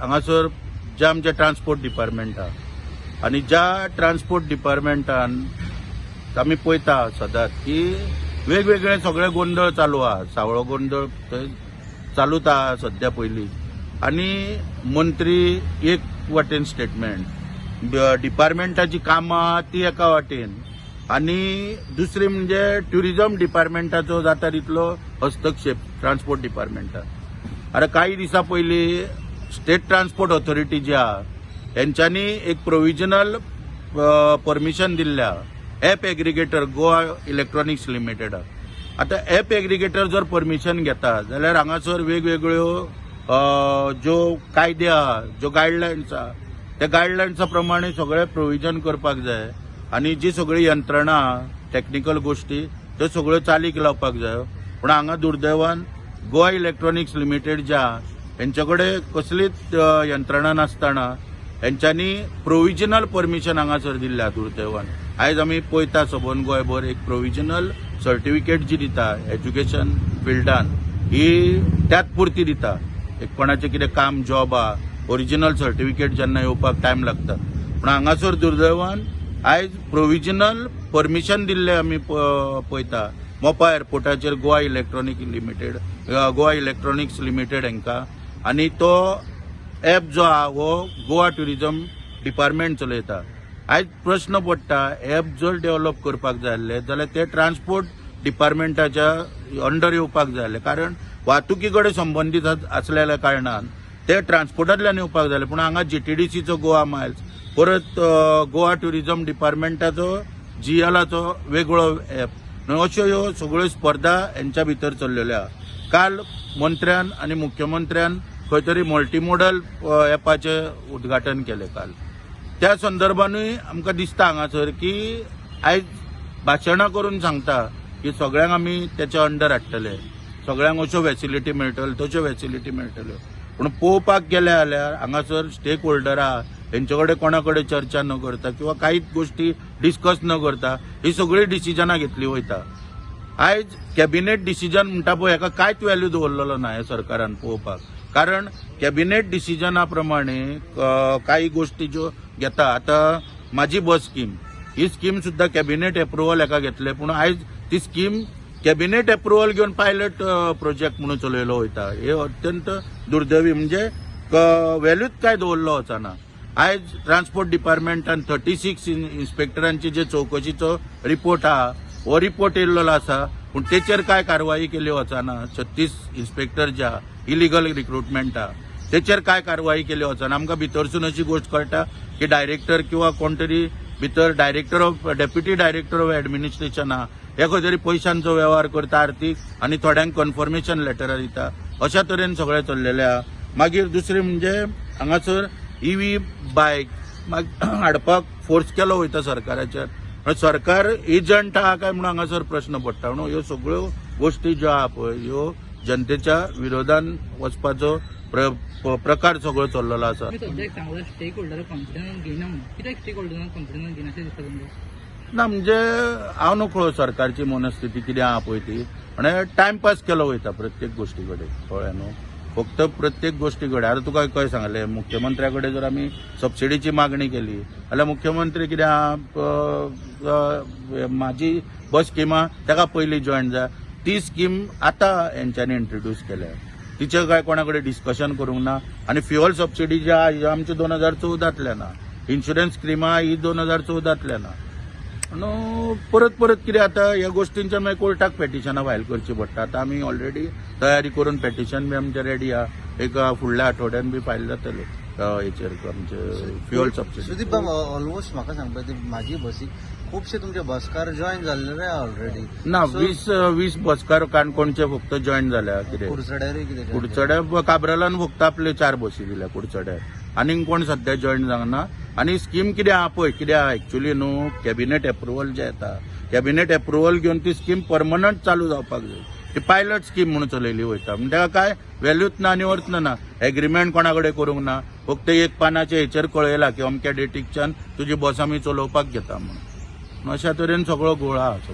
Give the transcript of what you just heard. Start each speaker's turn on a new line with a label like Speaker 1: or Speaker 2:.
Speaker 1: हांगासर जे आमचे transport department आहा आनी ज्या ट्रान्सपोर्ट डिपार्टमेंटान आमी पळयता सदांच की वेगवेगळे सगळे गोंदळ चालू आहा. सावळो गोंदळ थंय चालूच आहा सद्या पयलीं आनी मंत्री एक वाटेन स्टेटमेंट, डिपार्टमेंटाची कामां ती एका वाटेन आनी दुसरी म्हणजे ट्युरिजम डिपार्टमेंटाचो जाता तितलो हस्तक्षेप ट्रान्सपोर्ट डिपार्टमेंटाक. आतां काही दिसां पयलीं स्टेट ट्रान्सपोर्ट ऑथॉरिटी जी आहा हेंच्यांनी एक प्रोविजनल परमिशन दिल्लें आहा एप एग्रिगेटर गोवा इलेक्ट्रॉनिक्स लिमिटेडाक. आतां एप एग्रिगेटर जर परमिशन घेता जाल्यार हांगासर वेगवेगळ्यो ज्यो कायदे आहा, ज्यो गायडलायन्स आहा, त्या गायडलायन्सा प्रमाणे सगळें प्रोविजन करपाक जाय आनी जी सगळी यंत्रणा, टॅक्निकल गोश्टी त्यो सगळ्यो चालीक लावपाक जायो. पूण हांगा दुर्दैवान गोवा इलेक्ट्रॉनिक्स लिमिटेड जे आहा हेंचे कडेन कसलीच यंत्रणा नासतना हेंच्यांनी प्रोविजनल परमिशन हांगासर दिल्लें आहा. दुर्दैवान आयज आमी पळयता सबंद गोंयभर एक प्रोविजनल सर्टिफिकेट जी दिता एज्युकेशन फिल्डान ही त्याच पुरती दिता. एक कोणाचें कितें काम जॉब आहा, ओरिजिनल सर्टिफिकेट जेन्ना येवपाक टायम लागता, पूण हांगासर दुर्दैवान आयज प्रोविजनल परमिशन दिल्लें आमी पळयता मोपा एअरपोर्टाचेर Goa electronic limited, Goa electronics limited हांकां. आनी तो एप जो आहा हो गोवा ट्युरिजम डिपार्टमेंट चलयता. आयज प्रश्न पडटा, एप जर डेव्हलप करपाक जाय आसले जाल्यार ते ट्रान्सपोर्ट डिपार्टमेंटाच्या अंडर येवपाक जाय आसले, कारण वाहतुकी कडेन संबंदीत आसलेल्या कारणान ते ट्रान्सपोर्टांतल्यान येवपाक जाय. पूण हांगा जीटीडीसीचो गोवा मायल्स, परत गोवा ट्युरिजम डिपार्टमेंटाचो जीएलाचो वेगळो एप, अश्यो ह्यो सगळ्यो स्पर्धा हेंच्या भितर चल्लेल्यो आहा. काल मंत्र्यान आनी मुख्यमंत्र्यान खंय तरी मल्टीमोडल एपाचें उद्घाटन केलें काल. त्या संदर्भानूय आमकां दिसता हांगासर की आयज भाशणां करून सांगता की सगळ्यांक आमी तेच्या अंडर हाडटले, सगळ्यांक अश्यो फेसिलिटी मेळटल्यो, तश्यो फेसिलिटी मेळटल्यो. पूण पळोवपाक गेले जाल्यार हांगासर स्टेक होल्डर आहा हेंचे कडेन कोणा कडेन चर्चा न करता किंवा कांयच गोश्टी डिस्कस न करता ही सगळीं डिसिजनां घेतली वयता. आयज कॅबिनेट डिसिजन म्हणटा पळय, हेका कांयच व्हॅल्यू दवरलेलो ना ह्या सरकारान पळोवपाक, कारण कॅबिनेट डिसिजना प्रमाणे काही गोश्टी ज्यो घेता, आतां म्हाजी बस स्कीम ही स्कीम सुद्दां कॅबिनेट एप्रुवल हेका घेतले, पूण आयज ती स्कीम कॅबिनेट एप्रुवल घेवन पायलट प्रोजेक्ट म्हणून चलयलो वयता. हे अत्यंत दुर्दैवी, म्हणजे व्हॅल्यूच काय दवरलो वचना. आयज ट्रान्सपोर्ट डिपार्टमेंटान 36 इन्स्पेक्टरांची जे चवकशीचो रिपोर्ट आहा हो रिपोर्ट येयल्लो आसा, पूण तेचेर काय कारवाई केली वचना. 36 इन्स्पेक्टर जे आहा, इलिगल रिक्रुटमेंट आहा, तेचेर काय कारवाई केली वचना. आमकां भितरसून अशी गोश्ट कळटा की डायरेक्टर किंवा कोण तरी भितर director of deputy director of administration आहा, हे खंय तरी पयशांचो वेव्हार करता आर्थीक आनी थोड्यांक कन्फर्मेशन लेटरां दिता. अशा तरेन सगळें चल्लेलें आहा. मागीर दुसरें म्हणजे हांगासर इवी बायक हाडपाक फोर्स केलो वयता सरकाराचेर. सरकार एजंट आहा काय म्हणून हांगासर प्रश्न पडटा. म्हणून ह्यो सगळ्यो गोश्टी ज्यो आहा पळय ह्यो जनतेच्या विरोधान वचपाचो प्रकार सगळो चल्लेलो आसा.
Speaker 2: तुमी सद्या एक सांगला स्टेक होल्डराक कॉन्फिडन्स घेयना म्हणून. कित्याक स्टेक होल्डराक कॉन्फिडन्स घेयना अशें दिसता तुमकां?
Speaker 1: ना, म्हणजे हांव नकळो सरकारची मनस्थिती कितें आहा पळय ती, आनी टायमपास केलो वयता प्रत्येक गोश्टी कडेन, कळ्ळें न्हू? फक्त प्रत्येक गोश्टी कडेन. आतां तुका कशें सांगलें, मुख्यमंत्र्या कडेन जर आमी सबसिडीची मागणी केली जाल्यार मुख्यमंत्री कितें आहा, म्हाजी बस स्किमा ताका पयलीं जॉयन जाय. ती स्कीम आतां हेंच्यांनी इंट्रोड्यूस केल्या, तिचें काय कोणा कडेन डिस्कशन करूंक ना. आनी फ्युअल सबसिडी जी आहा ही आमची 2014तल्यान आहा, इन्शुरन्स स्किमा ही 2014तल्यान आहा. न्हू परत परत कितें आतां ह्या गोश्टींच्या मागीर कोर्टाक पेटिशनां फायल करची पडटा. आतां आमी ऑलरेडी तयारी करून पेटिशन बी आमचें रेडी आहा, एक फुडल्या आठवड्यान बी फायल जातलें हेचेर आमचे फ्युअल सबसिडी.
Speaker 3: सुदीप बाब, ऑलमोस्ट म्हाका सांगपा ती म्हाजी बसीक खुबशे तुमचे बसकार जॉईन जाल्ले ऑलरेडी.
Speaker 1: ना, 20 बसकार काणकोणचे फक्त जॉईन जाल्या कितें.
Speaker 3: कुडचड्यारूय कितें join?
Speaker 1: कुडचड्या काब्रालान फक्त आपले चार बसी दिल्या कुडचड्यार, आनीक कोण सद्या जॉईन जावंक ना. आनी स्कीम कितें आहा पळय, कितें आहा एक्चुली न्हू, कॅबिनेट एप्रुवल जें येता, कॅबिनेट एप्रुवल घेवन ती स्कीम परमनंट चालू जावपाक जाय. ती पायलट स्कीम म्हणून चलयली वयता, म्हणजे ताका काय व्हॅल्यूच ना आनी अर्थ ना. एग्रीमेंट कोणा कडेन करूंक ना, फक्त एक पानाचे हेचेर कळयला की अमक्या डेटीकच्यान तुजी बस आमी चलोवपाक घेता म्हणून. अशा तरेन सगळो घोळ आहा.